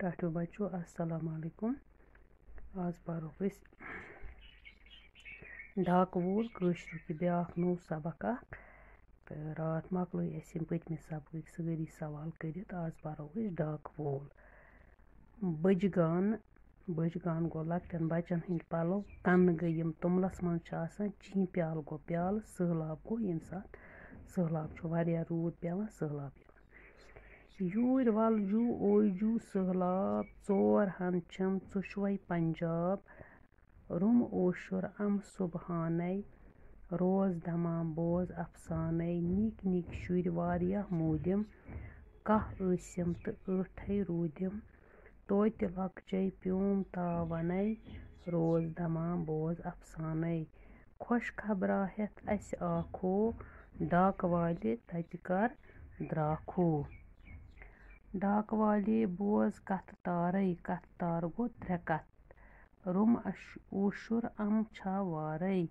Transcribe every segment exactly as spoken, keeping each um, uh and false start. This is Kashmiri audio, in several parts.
ٹاٹھیو بچو، السلام علیکم۔ آز پرو أسۍ ڈاکہٕ وول کٲشرُک یہِ بیٛاکھ نوٚو سبق اکھ۔ تہٕ راتھ مۄکلٲے اَسہِ یِم پٔتمہِ سبقٕکۍ سٲری سوال کٔرِتھ۔ آز پرو أسۍ ڈاکہٕ وول۔ بٔجہِ گانہٕ، بٔجہِ گانہٕ گوٚو لۄکٹٮ۪ن بچن ہٕنٛدۍ پلو۔ کنہٕ گٔے یِم توٚملس منٛز چھِ آسان۔ چیٖنۍ پیالہٕ گوٚو پیالہٕ۔ سٔہلاب گوٚو ییٚمہِ ساتہٕ سٔہلاب چھُ، واریاہ روٗد پٮ۪وان، سٔہلاب یِوان۔ یوٗرۍ وَلجوٗ اویجوٗ سٔہلاب، ژور ہَن چھِم ژُشوَے پنجاب۔ روٚم اوشُر اَم سُبحانَے، روز دَما بوز اَفسانَے۔ نِکۍ نِکۍ شُرۍ واریاہ موٗدِم، کاہ ٲسِم تہٕ ٲٹھَے روٗدِم۔ توتہِ لۄکچَے پیوم تاوَنَے، روز دَما بوز اَفسانَے۔ خۄش خبرا ہٮ۪تھ اَسہِ آکھو، ڈاکہٕ والہِ تَتہِ کر درٛاکھو۔ ڈاکہٕ والے بوز کتھ تارے، کتھ تار گوٚو ترٛےٚ کتھ۔ روٚم اش-، اوشُر اَم چھا وارے،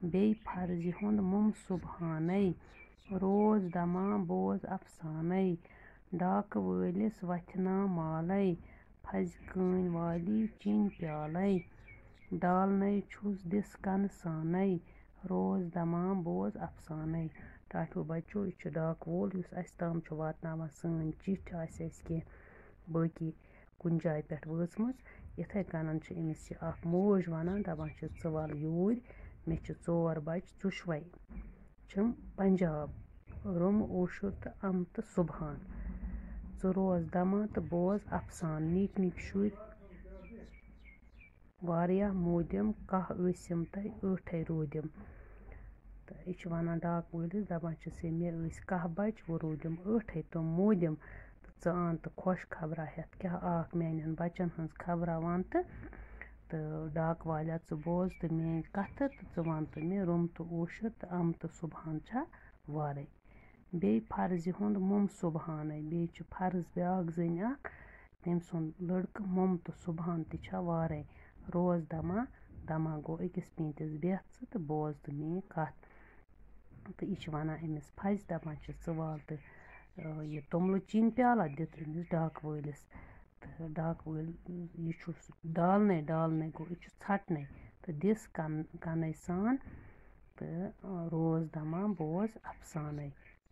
بیٚیہِ فرزِ ہُنٛد مُم سُبحانَے۔ روز دَما بوز اَفسانَے، ڈاکہٕ وٲلِس وَتھِ نا مالَے۔ پھزِ کٲنۍ والی چیٚنۍ پیالَے، ڈالنَے چھُس دِس کَنہٕ سانَے۔ روز دَما بوز اَفسانَے۔ ٹاٹھیو بَچو، یہِ چھُ ڈاکہٕ وول، یُس اَسہِ تام چھُ واتناوان سٲنۍ چِٹھۍ، آسہِ اَسہِ کینٛہہ باقٕے کُنہِ جایہِ پٮ۪ٹھ وٲژمٕژ۔ یِتھَے کَنَن چھِ أمِس یہِ اَکھ موج وَنان، دَپان چھِ، "ژٕ وَل یوٗرۍ، مےٚ چھِ ژور بَچہِ، ژُشوَے چھِم پنجاب، روٚم اوشُر تہٕ اَم تہٕ سُبحان۔ ژٕ روز دَما تہٕ بوز اَفسان، نِکۍ نِکۍ شُرۍ واریاہ موٗدِم، کاہ ٲسِم تہٕ ٲٹھَے روٗدِم۔" تہٕ یہِ چھِ وَنان ڈاکہٕ وٲلِس، دَپان چھِس، "ہے، مےٚ ٲسۍ کاہ بَچہِ، وۄنۍ روٗدِم ٲٹھَے، تِم موٗدِم۔ تہٕ ژٕ اَن تہٕ خۄش خبرا ہٮ۪تھ، کیٛاہ آکھ میٛانٮ۪ن بَچَن ہٕنٛز خبرا وَن تہٕ، تہٕ ڈاکہٕ والیا، ژٕ بوز تہٕ میٛٲنۍ کَتھٕ تہٕ ژٕ وَن تہٕ مےٚ، روٚم تہٕ اوشُر تہٕ اَم تہٕ سُبحان چھا وارَے؟" بیٚیہِ فرزِ ہُنٛد مُم سُبحانَے، بیٚیہِ چھُ فرض بیٛاکھ زٔنۍ اَکھ، تٔمۍ سُنٛد لٔڑکہٕ مُم تہٕ سُبحان تہِ چھا وارَے۔ روز دَما دَما گوٚو أکِس پیٖنٛتِس بیٚہہ ژٕ تہٕ بوز تہٕ میٛٲنۍ کَتھ۔ تہٕ یہِ چھِ وَنان أمِس فرزِ، دَپان چھِ، "ژٕ وال تہٕ، آ، یہِ توٚملہٕ چیٖنۍ پیالہ دِتھ أمِس ڈاکہٕ وٲلِس۔" تہٕ ڈاکہٕ وٲلۍ، یہِ چھُس ڈالنَے، ڈالنَے گوٚو، یہِ چھُ ژھَٹنَے۔ تہٕ دِس کَن-، کَنَے سان تہٕ، آ، روز دَما بوز اَفسانَے۔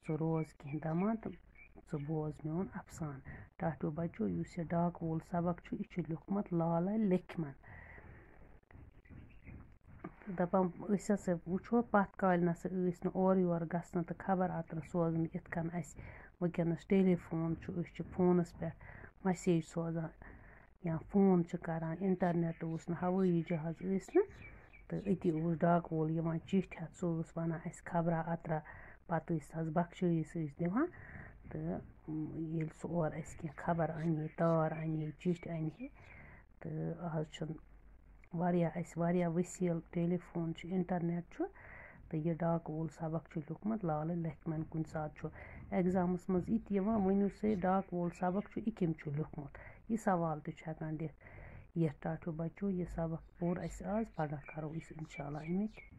ژٕ روز کینٛہہ دَما تہٕ ژٕ بوز میون اَفسانہٕ۔ ٹاٹھیو بَچو، یُس یہِ ڈاکہٕ وول سبق چھُ، یہِ چھُ لیوٗکھمُت لالَے لیکھمَن۔ تہٕ دَپان، أسۍ ہسا وٕچھو، پَتھ کالہِ نہ سا ٲسۍ نہٕ اورٕ یورٕ گژھنہٕ تہٕ خبر اَترٕ سوزنہٕ، یِتھ کٔنۍ اَسہِ وٕنکیٚنَس ٹیلی فون چھُ، أسۍ چھِ فونَس پٮ۪ٹھ مسیج سوزان یا فون چھِ کران، اِنٹرنیٹ اوس نہٕ، ہوٲیی جہاز ٲسۍ نہٕ، تہٕ أتی اوس ڈاکہٕ وول یِوان چِٹھۍ ہٮ۪تھ، سُہ اوس وَنان اَسہِ خبرا اَترا۔ پَتہٕ ٲسۍ تَس بخشٲیِس ٲسۍ دِوان، تہٕ ییٚلہِ سُہ اورٕ اَسہِ کینٛہہ خبر اَنہِ ہے، تار اَنہِ ہے، چِٹھۍ اَنہِ ہے، تہٕ آز چھُنہٕ واریاہ، اَسہِ واریاہ وسیٖل ٹیلی فون چھُ، اِنٹرنیٹ چھُ، تہٕ یہِ ڈاکہٕ وول سبق چھُ لیوٗکھمُت لالہٕ لیکھمَن۔ کُنہِ ساتہٕ چھُ ایگزامَس منٛز یہِ تہِ یِوان، ؤنِو سا، ڈاکہٕ وول سبق چھُ، یہِ کٔمۍ چھُ لیوٗکھمُت؟ یہِ سوال تہِ چھُ ہٮ۪کان دِتھ۔ یَتھ ٹاٹھیو بَچو، یہِ سبق پوٚر اَسہِ آز، پَگاہ کَرو أسۍ اِنشاء اللہ اَمِکۍ